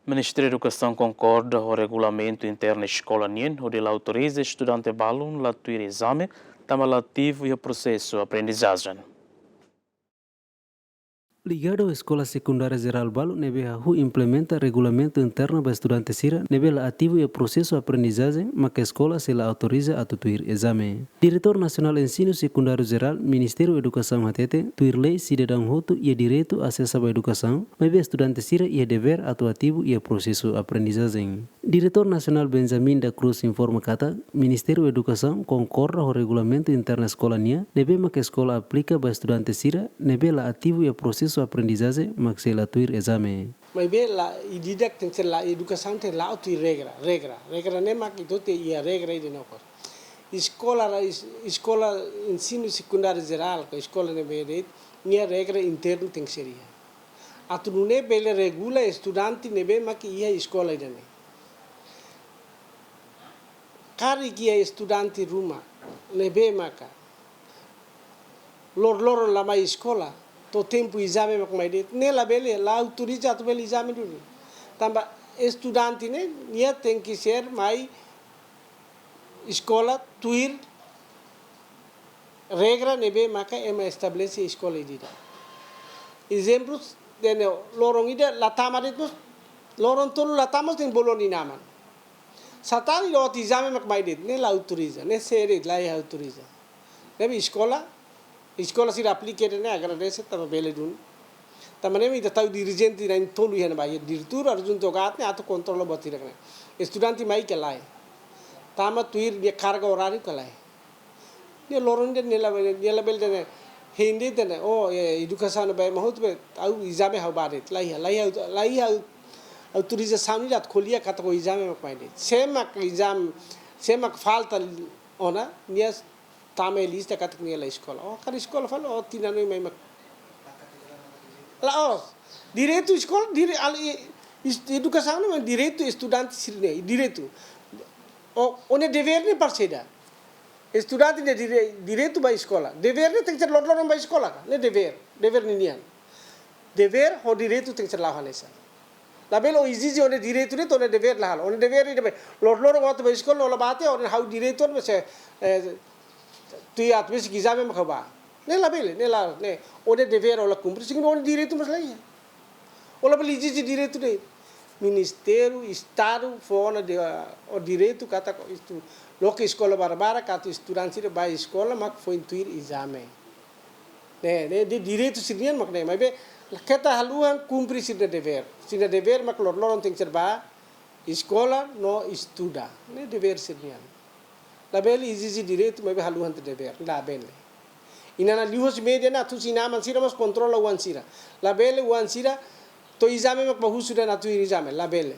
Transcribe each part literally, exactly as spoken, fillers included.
Ministériu Edukasaun konkorda ho regulamentu internu eskola nian, hodi la autoriza estudante balun la tuir ezame, tanba la ativu iha prosesu aprendizajen. Ligadu ho eskola sekundária jerál balu ne'ebé hahú implementa regulamentu internu ba estudante sira ne'ebé la ativu iha prosesu aprendizajen, maka eskola sei la autoriza atu tuir ezame. Diretór Nasionál Ensinu Sekundáriu Jerál, Ministériu Edukasaun hatete, tuir lei sidadaun hotu iha direitu asesa ba edukasaun, maibé estudante sira iha devér atu ativu iha prosesu aprendizajen. Diretór Nasionál Benjamin da Cruz informa katak, Ministériu Edukasaun konkorda ho regulamentu internu eskola nian, ne'ebé maka eskola aplika ba estudante sira ne'ebé la ativu iha prosesu aprendizajen mak sei la tuir ezame. Maibé la, ida-idak tenke ser la, edukasaun tenke la'o tuir regra, regra, regra ne'e mak ita hotu iha regra ida-ne'e okos. Eskola ra, es-, eskola ensinu sekundáriu jerál, ka eskola ne'ebé de'it, nia regra internu tenke ser iha. Atu nune'e bele regula estudante ne'ebé mak iha eskola ida-ne'e. Karik iha estudante ruma ne'ebé maka lor-loron la mai eskola, to'o tempu ezame mak mai de'it, ne'e labele, la autoriza atu bele ezame duni. Tanba estudante ne'e, nia tenke ser mai eskola tuir regra ne'ebé maka ema estabelese eskola ida-idak. Ezemplu, dehan loron ida la tama de'it, loron tolu la tama, tenke bolu inan-aman. Satán ida-idak ezame mak mai de'it, ne'e la autoriza, ne'e sé de'it la iha autoriza. Ne'ebé eskola, eskola sira aplika de'it ne'e agradese tanba bele dun. Tanba ne'e ita tau dirijente na'in-tolu iha ne'ebá, iha diretór, adjuntu, OGAT ne'e atu kontrola buat hirak ne'e. Estudante mai ka lae. Tama tuir nia karga oráriu ka lae. Nia loron ida nia la, nia labele dehan, hein de'it dehan, oh, eh, edukasaun ba ema hotu be, ha'u ezame ha'u bá de'it, la iha, la iha, la iha autorizasaun ida atu ko'alia katak ezame mak mai de'it. Sé mak ezame, sé mak falta ona, nia tama iha lista katak nia la eskola. Oh, kada eskola fali, oh, tinan oin mai mak. La, oh, direitu eskola, dire-, al-, i-, is-, edukasaun ne'e mak direitu estudante sira-nian, direitu. Oh, ó-nia devér ne'e parseria. Estudante nia dire-, direitu ba eskola. Devér ne'e tenke ser lor-loron ba eskola ka? Ne'e devér, devér ninian. Devér ho direitu tenke ser la'o hanesan. Labele ó ezije ó-nia direitu de'it, ó-nia devér la halo. Ó-nia devér ida be, lor-loron ó atu ba eskola, ó la bá tiha, ó-nia ha'u direitu, ó-nia be se, eh, tuir atu besik ezame mak ha'u bá. Ne'e labele, ne'e la, ne'e, ó-nia devér ó la kumpre, signifika ó-nia direitu mós la iha. Ó labele ezije direitu de'it. Ministériu, Estadu, fó ona de, ah, ó direitu katak istu, loke eskola barak-barak, katak estudante sira bá eskola, mak foin tuir ezame. Ne'e, ne'e, di-, direitu sira-nian mak ne'e, maibé, keta haluha kumpre sira-nia devér. Sira-nia devér mak lor-loron tenke ser bá eskola no estuda. Ne'e devér sira-nian. Labele ezije direitu, maibé haluha devér. Labele. Inan-aman liuhusi média ne'e atu husu inan-aman sira mós kontrola oan sira. Labele oan sira, to'o ezame mak bá husu dehan atu ezame. Labele.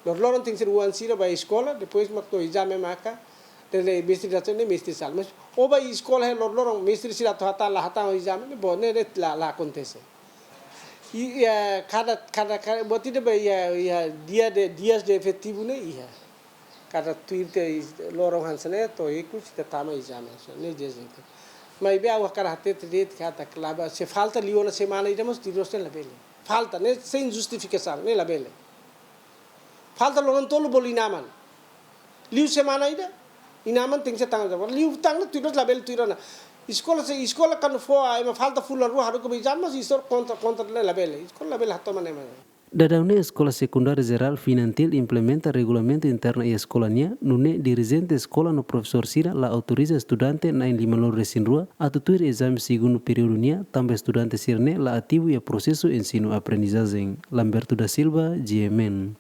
Lor-loron tenke ser oan sira bá eskola, depois mak to'o ezame maka, dehan mestre atu, ne'e mestre sala. Mas, ó bá eskola iha lor-loron, mestre sira atu hatán, la hatán ezame, ne'e bo, ne'e, ne'e la, la akontese. I, iha, kada, kada, kada, buat ida be iha, iha dia de, dias de efetivu ne'e iha. Kada tuir tiha loron hanesan ne'e, to'o ikus ita tama ezame, hanesan ne'e dias de efetivu. Maibé ha'u hakarak hatete de'it katak la bá, se falta liu ona semana ida mós tuir loos ne'e labele. Falta, ne'e sein justifikasaun, ne'e labele. Falta loron tolu bolu inan-aman. Liu semana ida, inan-aman tenke ser tanggung jawab. Liu tan ne'e tuir loos labele tuir ona. Eskola se, eskola kuandu fó, ah, ema falta fulan rua haruka ba ezame, mas isor kontra, kontra ne'e labele. Eskola labele hatoman ema. Daudaun ne'e eskola sekundáriu jerál Finantil implementa regulamentu internu iha eskola nian, nune'e dirijente eskola no profesór sira la autoriza estudante na'in-lima-nulu resin rua atu tuir ezame segundu períodu nian, tanba estudante sira-ne'e la ativu iha prosesu ensinu-aprendizajen. Lamberto da Silva, G M N.